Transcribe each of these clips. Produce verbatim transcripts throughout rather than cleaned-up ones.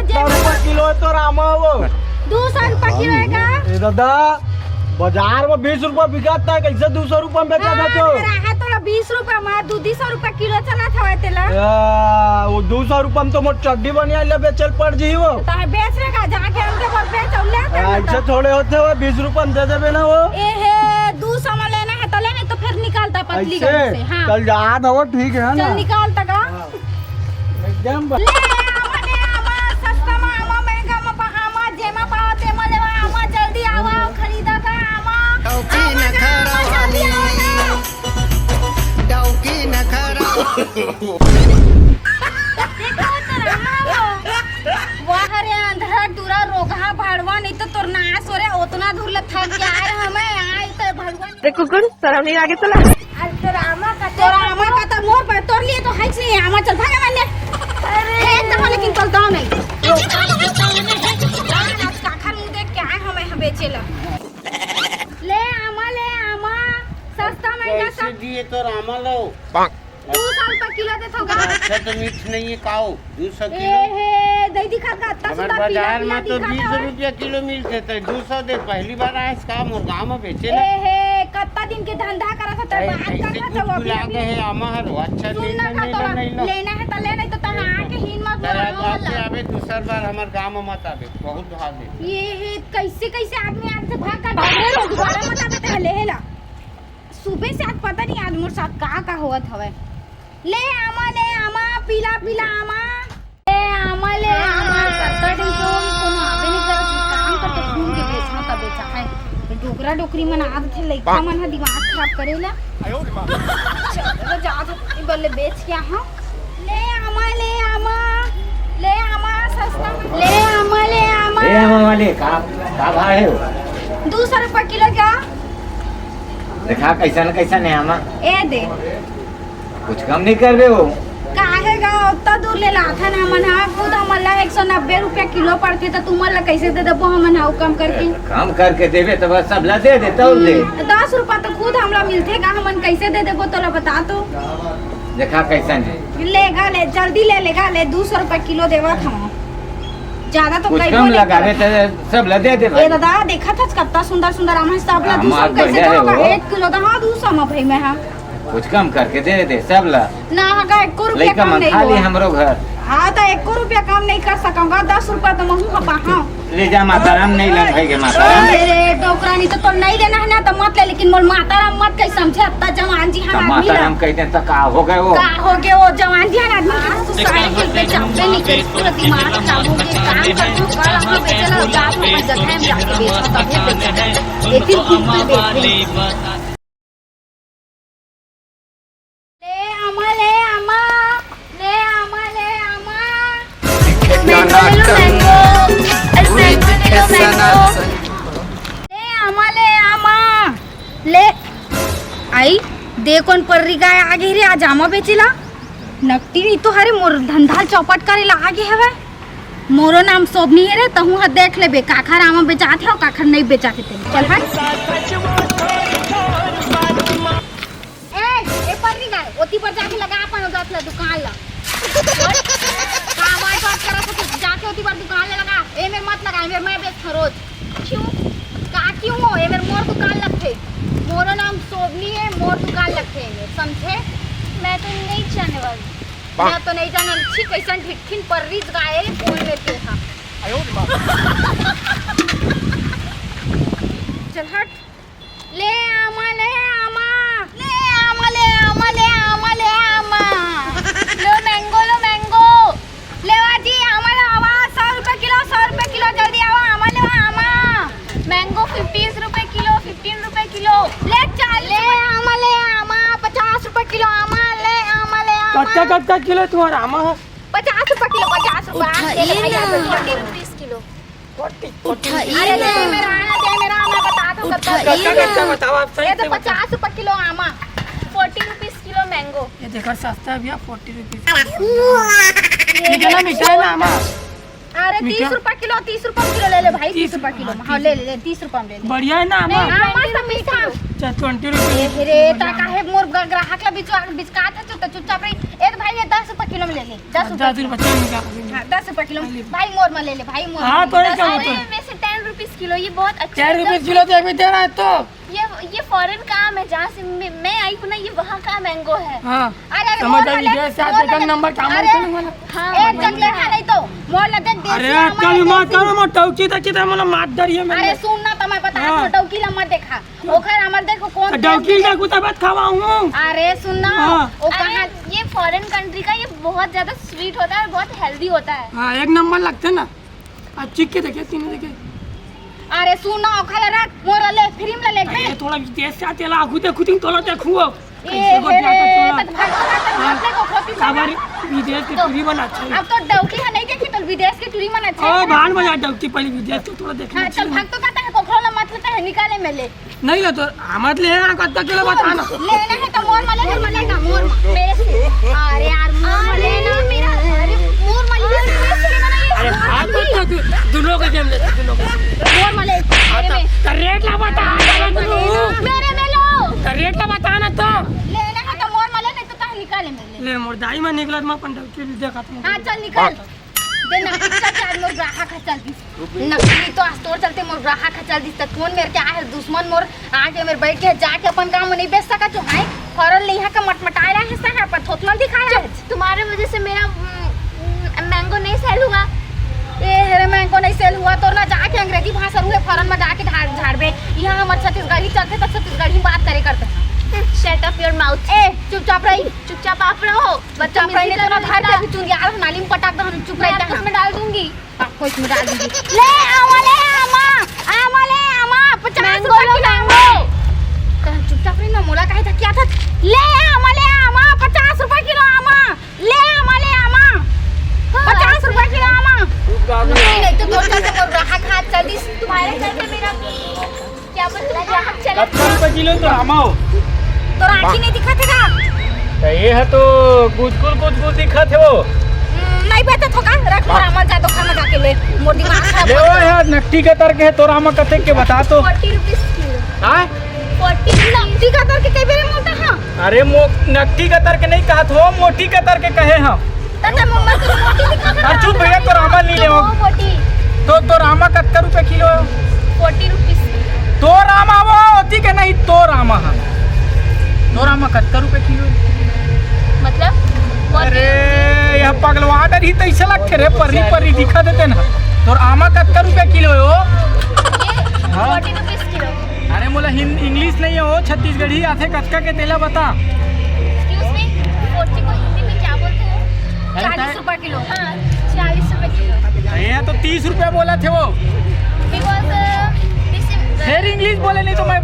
सौ रुपया किलो हे तोर आमा वो। दू सौ रुपया किलो हे का? ए दादा, बाजार में बीस रुपया बिकाथे, कइसे दू सौ रुपया में बेचत हे तो? अरे, तोला बीस रुपया में, दू, दू सौ रुपया किलो चलत हवय तेला। या, वो दू सौ रुपया में तो मोर चड्डी बनियान ल बेचे ल पड़ जही वो। तो बेच रे का, जाके उनके बर बेच अउ ले तेला। अइसे थोड़े होथे वो, बीस रुपया में दे देबे ना वो। ए हे, दू सौ में लेना हे तो ले, नहीं तो फिर निकाल ता पतली अइसे? गली से। हाँ। चल जा, तो वो ठीक हे ना? चल निकाल ता का? हाँ। एकदम ब- ले आमा, ले आमा, सस्ता मा आमा, महंगा मा पा-, आमा, जेमा पाओ तेमा लेवा, आमा, जल्दी आवा, खरीदा का आमा। डौकी आमा, नखरा आमा, जल्दी वाली। आवा ना। डौकी नखरा। देखो तो रहा वो। वाह रे अंधरा टूरा रोगहा भाड़वा, नहीं तो तोर नाश हो रे, ओतना दूर ले थक के आए हमें, आए तो भड़वा। रे कुकुर, शरम नहीं लागे तोला? अरे तोर आमा का, तोर आमा का तो मोर पर, तोर लिए तो है ही नहीं आमा, चल भाग मन ले। अरे। एक दफा लेकिन चलता नहीं। आज काखर मुंह देख के आए हमें यहाँ बेचे ला। ले आमा, ले आमा, सस्ता महंगा कैसे सब। दिए तोर आमा लो? दू सौ रुपया किलो देथव गा। अच्छा तो मीठ नहीं है, काओ? दू सौ ए किलो। हे, दई दिखत गा, अत्ता हमर सुंदर पीला बाजार पीला में तो दिखत बीस हवय। रुपया किलो मिलथे, त दू सौ दे। पहली बार आयस का मोर गांव में बेचे ला? ए हे, कत्ता दिन के धंधा करत हस, त ऐ-, बात ऐसे करत हस, गुदगुदा अभी, गे अभी। हे आमा हर, अच्छा सुन नहीं ना, ना, का नहीं तोला ना, नहीं ना। लेना हे त ले, नहीं तो तहां आके हीन मत बोल, तोरा बाप से आबे दूसर बार हमर गांव में मत आबे, बहुत भाग दे। ए हे, कैसे कैसे आदमी आज से भाग का भाग रहे हो, दोबारा मत आबे, तहां ले हे ला। सुबह से आज पता नहीं आज मोर साथ का का होवत हवय। ले आमा, ले आमा, पीला पीला आमा। ले आमा, ले आमा, सस्ता दिन के वो भी कोनो आबे नहीं करत, काम करके घूम के बेचना का बेचा है। ये डोकरा डोकरी मन आदत है, लइका मन ह दिमाग खराब करे ला। चल, तो जा, जा, बल्ले बेच के आ, हाँ। ले आमा, ले आमा, ले आमा, सस्ता में। ले आमा, ले आमा। ले आमा वाले, का, का भाव हे वो? दू सौ रुपया किलो का। देखा, कैसन, कैसन हे आमा? ए दे। कुछ कम नहीं करबे वो? काहे गा, ओत्ता दूर ले लाथन हमन हा, खुद हमन ला एक सौ नब्बे रुपया किलो पड़थे, त तुमन ला कैसे दे देबो हमन हा, वो कम करके? कम करके देबे, त बस सबला दे दे, तौल दे। दस रुपया तो खुद हमला मिलथे गा, हमन कैसे दे देबो, तोला बता तो। देखा कैसन हे। ले गा ले, जल्दी ले, ले गा ले, दू सौ रुपया किलो देवत हवं। ज्यादा तो कुछ कम लगाबे त सब ला दे दे ए भाई। दादा, देखत हस कत्ता सुंदर सुंदर आम हे, सब ला आम दू सौ आज कैसे बढ़िया हे देवं? वो। एक किलो तो हाँ, दू सौ में भाई मैं हाँ। कुछ कम करके दे दे सब ला। ना गा, एको रुपया लइका कम मन नहीं खा ली होगा। हमरो घर। हाँ, तो एको रुपया कम नहीं कर सकूंगा, दस रुपया तो महू खपा हाँ। ले जा माता राम, नहीं लंग भाई के माता राम। अरे डोकरा, नहीं तो तोर नहीं लेना है ना तो मत ले, लेकिन मोर माता राम मत कहीं समझे, अत्ता जवान जी हम त आदमी माता ला। राम कह दे त का हो गए वो? का हो गए वो जवान जी हम आदमी के तो सारे के पे चापे नहीं करे, पूरा दिमाग खराब हो गया। काम कर तू, कल हम बेचे ना, जा तू अपन जगह में जाके बेचो, तभी बेचो। एक दिन घूम के बेच दे। ले आमा, ले आमा, ले आमा, ले आमा। Mango, ले लो, mango। अरे, mango, ले लो, mango। ले आमा, ले आमा। ले। आई, दे कोन पर्री गाय आ गे रे, आज आमा बेचेला। नकटी नहीं तो हरे मोर धंधा चौपट करे ला आ गे हवय। मोरो नाम शोभनी हे रे, तहूं ह देख लेबे, काखर आमा बेचात हे अउ काखर नइ बेचात हे तेन। चल हट। ए, ए पर्री गाय, ओती बर जाके लगा अपन ओ जात ला दुकान ला। का बात, बात करत हस? जाके ओती बर दुकान ला लगा। ए मेर मत लगा, ए मेर मैं बेचथंव रोज। क्यों? का क्यों हो? ए मेर मोर दुकान लगथे। मोरो नाम शोभनी हे, मोर दुकान लगथे ए मेर, समझे? मैं तो नहीं जाने वाली। मैं तो नहीं जानन, छी कइसन ढिठिन पर्री गाय हे, कोन मेर के हा। चल हट। ले आमा, ले आमा। ले आमा, ले आमा, ले आमा, ले आमा। लो mango, लो mango। लेवा जी, आमा लेवा, सौ रुपया किलो, सौ रुपया किलो, जल्दी आवा, आमा लेवा, आमा। Mango fifty रुपए किलो, fifteen रुपए किलो। ले चल, ले आमा, ले आमा, पचास रुपए किलो आमा, ले आमा, ले आमा। कतका, कतका किलो तुम्हारा आमा है? पचास रुपए किलो, पचास रुपए। उठाइए ले भैया, ना। Forty rupees kilo. Forty, forty। उठाइए अरे, ना। दे मेरा आना, दे मेरा आना, बता दो कब तक। उठाइए कच्चा, ना। कच्चा बताओ, आप सही ये तो से बताओ। पचास रुपए किलो आमा, forty rupees किलो mango। ये देखो, सस्ता है भैया, forty rupees। ये मीठा ना, मीठा है ना आमा? अरे, मीठा। तीस रुपए किलो, तीस रुपए किलो ले ले भाई, तीस रुपए किलो। हाँ, हाँ, ले ले, ले, तीस रुपए में ले ले। बढ़िया है ना आमा? नहीं, आमा तो मीठा। अच्छा, twenty rupees। ए रे, ता काहे मोर ग-, ग्राहक ला बिचवा-, बिचकात है, चुप, चुपचाप रही। ए, तो भाई, ये दस रुपये किलो में ले ले, दस रुपये दस किलो। रुपये, चल, निकाल, निकाल। हाँ, दस रुपये किलो। ले ले। भाई, मोर में ले ले, भाई, मोर हाँ, में। तो ये दस क्या रुपये। होता है? अरे, वैसे टेन रुपीज किलो, ये बहुत अच्छा टेन है। रुपीज किलो तो अभी दे रहा है तो। ये, ये फॉरेन का आम है, जहाँ से मैं, मैं आई हूँ ना, ये वहाँ का मैंगो है। हाँ। अरे, अरे, समझ मोर आई, में ले, विदेश से मोर आते में कम ले। नंबर का आम अरे, होता है ना। हाँ, एक जग ले खा नहीं तो, मोर ला देख, देसी अरे, आम अतका है, भी मत देसी। करो, मत डौकी देखी तो मोला मार डरिए मैं। अरे, सुन ना, तो मैं बता, हाँ। तो डौकी ला मत देखा। ओखर हमर देखो कौन तो डौकी का कुछ बात खावा हूँ। अरे सुन ना, हाँ। ओ अरे, कहाँ ये फॉरेन कंट्री का, ये बहुत ज्यादा स्वीट होता है और बहुत हेल्दी होता है। हाँ, एक नंबर लगते ना। अब चीख के देखे, तीनों देखे। अरे सुन ना, ओखर ला रख, मोर ले, फ्री में ले अरे, थोड़ा विदेश से आते ला, आगू देखू, तुम तोला देखू हो। ए, कैसे को हे, जाता रे, तोला? तत भाग, भाग, भाग, हाँ। भाग, भाग, भाग, काबर भाग। विदेश के तो टूरी मन अच्छा है। अब तो डौकी है, नहीं देखी तो विदेश के टूरी मन अच्छा ओ, है। भाड़ में जा डौकी, पहले विदेश के थोड़ा देखना हाँ, चल चाहिए। भाग तो कहता है, कोखरो ला मत लेता है, निकाले में ले। नहीं ले तो, मत ले ना, कत्ता किलो बता ना। लेना है तो मोर मले, मोर मले ना, मोर मेरे से। अरे यार, मोर मले ना, मेरा, अरे, मोर मले ना, मेरे से लेना नहीं है। अरे, हाँ, तो, तो, तो, दोनों के जेब ले, दोनों के। मोर मले, मेरे में। तो रेट ला बता, अरे, मेरे में लो। तो रेट ला बता ना तो। लेना है तो मोर मले, नहीं तो तह निकाले में ले। ले, मोर दाई में निकलत में अपन डौकी देखत हूँ। हाँ, चल निकल। दे ना, चल, चल, मोर ग्राहक ह चल दिस। नकली तो आज तोर चलते मोर ग्राहक ह चल दिस। त कौन मेरे के आहे दुश्मन मोर, आके मेरे बैठ के जाके अपन काम नहीं बेच सका जो है। फरल ले यहाँ का मटमटाए रहे है, अपन थोथमल दिखा रहा है। चुप, तुम्हारे वजह से मेरा, उम, उम, मैंगो नहीं सेल हुआ। ए, हेरे मैंगो नहीं सेल हुआ, तोर ना जाके अंग्रेजी भाषा रूहे फरन में जाके झाड़, झाड़बे। यहाँ हमर छत्तीसगढ़ी चलते तो छत्तीसगढ़ी में बात करे करते हैं। Shut up your mouth। ए, चुपचाप रही। चुपचाप आप रहो। चुपचाप रही, नहीं तो ना घर पे भी चुंदियाल नाली में पटाक दो, हम चुप रहते हैं। मैं आपको इसमें डाल दूंगी। आपको इसमें डाल दूंगी। ले आमा, ले आमा, आमा ले आमा, पचास रुपए किलो आमा। तो चुपचाप रही ना, मोला काहे धकिया था? ले आमा, ले आमा, पचास रुपए किलो आमा। ले आमा, ले आमा, पचास रुपए किलो आमा। नहीं, नहीं तो तोर चलते मोर ग्राहक हाथ चल दिस। तुम्हारे चलते मेरा क्या बोलते हैं, ग्राहक चला कत्ता रुपए किलो तो आमा हो? तोर आँखी नहीं दिखत है का? तो ये है तो गुजगुल गुजगुल दिखत है वो। हम्म, नहीं बेचत हो का? रख मोर आमा, जा दुकान में जाके ले। मोर दिमाग खराब ले मत वो कर। यार, नकटी कतर के है तोर आमा कते के बता तो। Forty rupees kilo. हाँ? Forty नकटी कतर के कई बेरे मोटा हाँ? अरे मो-, नकटी कतर के नहीं कहत हो, मोटी कतर के कहे हम। तते मम्मा तो मोटी दिखा था। अरे चुप भैया, तोर आमा नहीं लेवो। वो मोटी। तो तोर आमा कतका रुपया किलो है? Forty rupees। तोर आमा वो होती के नहीं, तोर आमा है। तोर आमा कतका रुपया किलो है? मतलब? अरे, यह पगलवा डर ही तैसे लगथे रे, परी परी दिखा देते ना। तोर आमा कतका रुपया किलो है वो? ये हाँ? Forty rupees kilo. अरे मोला हिं-, English नहीं है वो, छत्तीसगढ़ी आथे, कतका के तेला बता। Excuse me, forty को हिंदी में क्या बोलते हैं? अरे चालीस रुपया किलो। हाँ, चालीस रुपया किलो। ये तो तीस रुपया बोला थे वो। Because, uh, this is फिर English बोले नहीं तो मैं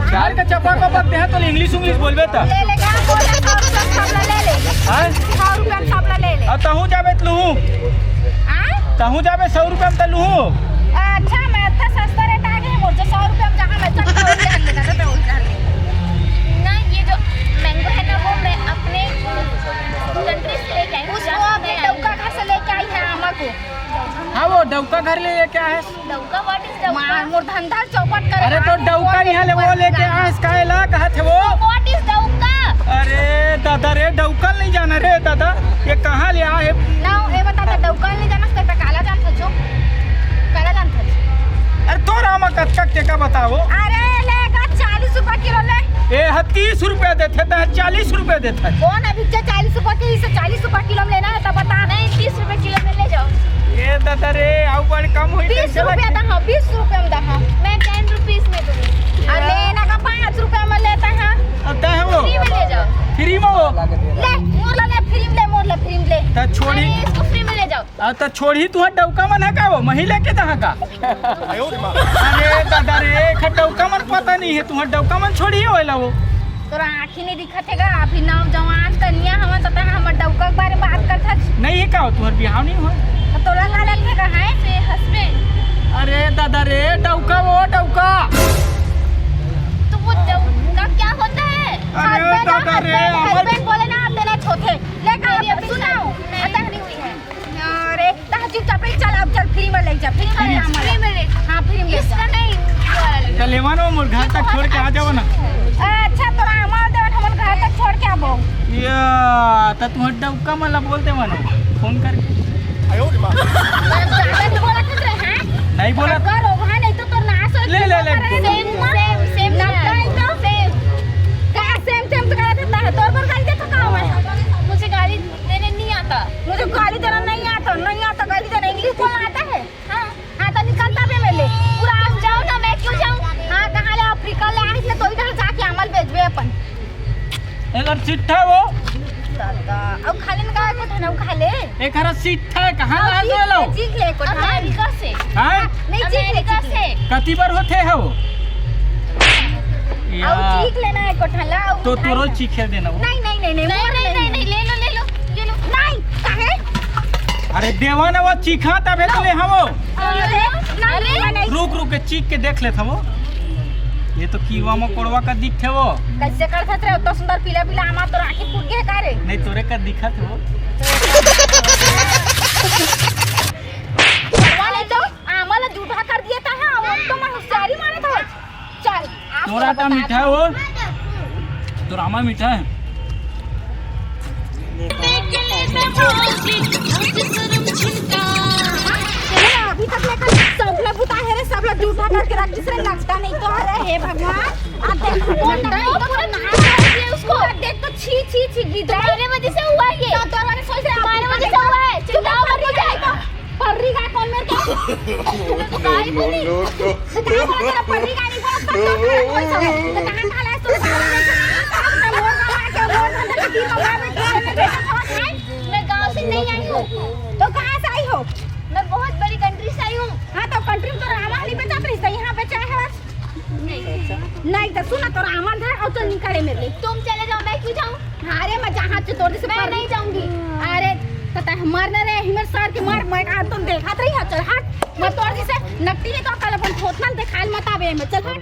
झाड़ का चपा का पक दे तो English English बोलबे त। ले ले, क्या बोला, सौ रुपया में सबला ले ले। हाँ? सौ रुपया में सबला ले ले। और तहूँ जाबे त लूहूँ। हाँ? तहूँ जाबे सौ रुपया में त लूहूँ। अच्छा, मैं इतना सस्ता रेट आ गया है, मुझे सौ रुपया में जहाँ मैं चल, मैं वही जान लेता था, मैं वही जान लेता। ना, ये जो मैंगो है ना, वो मैं अपने कंट्री से लेके आई हूँ, उसको जहाँ से अपने मैं आई हूँ। डौका घर से लेके आई है, आमा को। हाँ, वो डौका घर ले लेके आए। डौका, what is डौका? मार, मोर धंधा चौपट करे। अरे, तो डौका नहीं है, ले वो लेके आए, इसका एला कहा थे वो। What is डौका? अरे दादा रे, डौका नहीं जाना रे दादा, ये कहाँ ले आए? ना, ये बता, तो डौका नहीं जाना, तो काला जान सोचो, काला जान सोचो। अरे, तोर आमा कतका के का बताओ? अरे, लेगा चालीस रुपया किलो ले। ए, हा तीस रुपया देथे, त चालीस रुपया देथे। कौन अभी के चालीस रुपया के, इसे चालीस रुपया किलो में लेना है, तब बता। नहीं, तीस रुपया किलो में ले जाओ। ए दादा रे, आउ बड़ कम होई, बीस रुपया दा, हाँ, बीस रुपया में दा, हाँ। मैं ten rupees में दूंगी। अरे, ना का पाँच रुपया में लेता है। अब तय है वो। Free में ले जाओ। Free में वो। ले, मोर ला ले, free में ले, मोर ला, free में ले। त छोड़ी। अरे, इसको free में ले जाओ। आ, त छोड़ही तुहर डौका मन ह का वो? मही लेके जहाँ का? अरे दादा रे, एखर डौका मन पता नहीं है, तुहर डौका मन छोड़ही होएला वो। तोरा आँखी नहीं दिखत है का? अभी नौजवान कनिया हमन, त तैं हमर डौका के बारे में बात करत हस। नहीं है का वो? तुहर बिहाव नहीं हुआ? त तोला का लगथे का है? से husband। अरे दादा रे, डौका वो, डौका। तो वो डौका क्या होता है? अरे husband, दादा रे, husband, हमर husband बोले ना, तेला छोथे। ले का, मेरी अभी सुनाओ। शादी नहीं हुई है। अरे, तह चुपचाप रही, चल, अब चल, free में ले जा, free में ले जा, free में ले जा। हाँ, free में ले जा। इसका नहीं, ये वाला ले लो। चल, लेवन, वो मोर घर तक छोड़ के आ जाओ ना। अच्छा, तोरा हमार देवन हमन घर तक छोड़ के आबो। या, त तुहर डउका मन ला बोल दे मनो, फोन करके। ज्यादा तो बोला कुछ रहे, हाँ? नहीं बोला। अगर होगा नहीं तो तोर नाश हो ले, ले, ले। सेम, सेम, सेम, लगता है तो सेम। का सेम, सेम तो करत है, तोर पर गाली देता का मैं? मुझे गाली देने नहीं आता। मुझे गाली देना नहीं आता, नहीं आता गाली देना। इंग्लिश बोलना आता है? हाँ। हाँ, तो निकलता भी मेरे लिए। पूरा आप जाओ ना, मैं क्यों जाऊँ? हाँ, कहाँ ले अफ्रीका ले आए इसने, तो इधर जाके अमल बेचबे अपन। एकर चिट्ठा वो। दादा, अब खा लेन का कोठा ना खा ले। एक हरा चिट्ठा है, कहाँ हाँ, ला चीख दो लो? ले, चीख ले कोठा। अमेरिका से। हाँ? नहीं, चीख ले, अमेरिका चीख ले। से। कति बार होते है वो? अब या। चीख लेना है कोठा, ला, अब तो खाएगा। तोरो चीखे देना वो। नहीं, नहीं, नहीं, नहीं, नहीं, मोर नहीं, नहीं, नहीं। नहीं, ले लो, ले लो, ले लो। नहीं, काहे? अरे देवा ना वो चीखा तबे तो ले हम वो। अरे, नहीं, अरे। नहीं, नहीं। रुक, रुक के चीख के देख लेत हम वो। ये तो कीवा मकोड़वा का दिखथे वो। कैसे करत रे, तो सुंदर पीला पीला आमा तोर आँखी फूट गे का रे? नहीं, तोरे का दिखत हे वो। करवा ले तो, आमा ला जूठा कर दिया था, हाँ, वो तो मैं होशियारी मारत हूँ। चल, आज तोरा तो का बता मीठा दो। हो? तोर आमा मीठा है। अभी तक मैं कल सब लोग बुता है रे, सब लोग जूठा करके रख दिस रे, लगता नहीं तो है रे, हे भगवान। आप देख, कौन लगता है? पूरा नहा दिए उसको। पूरा देख तो छी, छी, छी, गिद्ध। तुम्हारे वजह से हुआ ये। तो तोर वाले सोच रहे हैं, तुम्हारे वजह से हुआ है। चिल्लाओ मत, नहीं तो। पर्री का कौन मेरे को? तुम्हें तो गाली बोली। तो क्या बोला तेरा पर्री का नहीं बोला, सब तो मेरे को बोल सकते। तो कहाँ काला है, तू कहाँ है? मोर का मार के, मोर का मार के, मोर का मार के, मोर का मार के। मैं गाँव से नहीं आई हूँ। तो कहाँ से आई हो? मैं बहुत बड़ी कंट्री से आई हूँ। हाँ, तो कंट्री में तो रामा नहीं बेचात रही, तो यहाँ बेचा है बस। नहीं। नहीं तो सुन, तो रामा था और तो निकाले मेरे लिए। तुम चले जाओ, मैं क्यों जाऊँ? अरे मैं जहाँ से तोर जैसे मैं पर नहीं जाऊँगी। अरे पता है, मरने रे, हिमर सर के मार, मैं कहा तुम देखा रही हो, चल हट। मैं तोर जैसे नकटी नहीं तो कल अपन थोथना दिखाल मत आवे, मैं चल हट।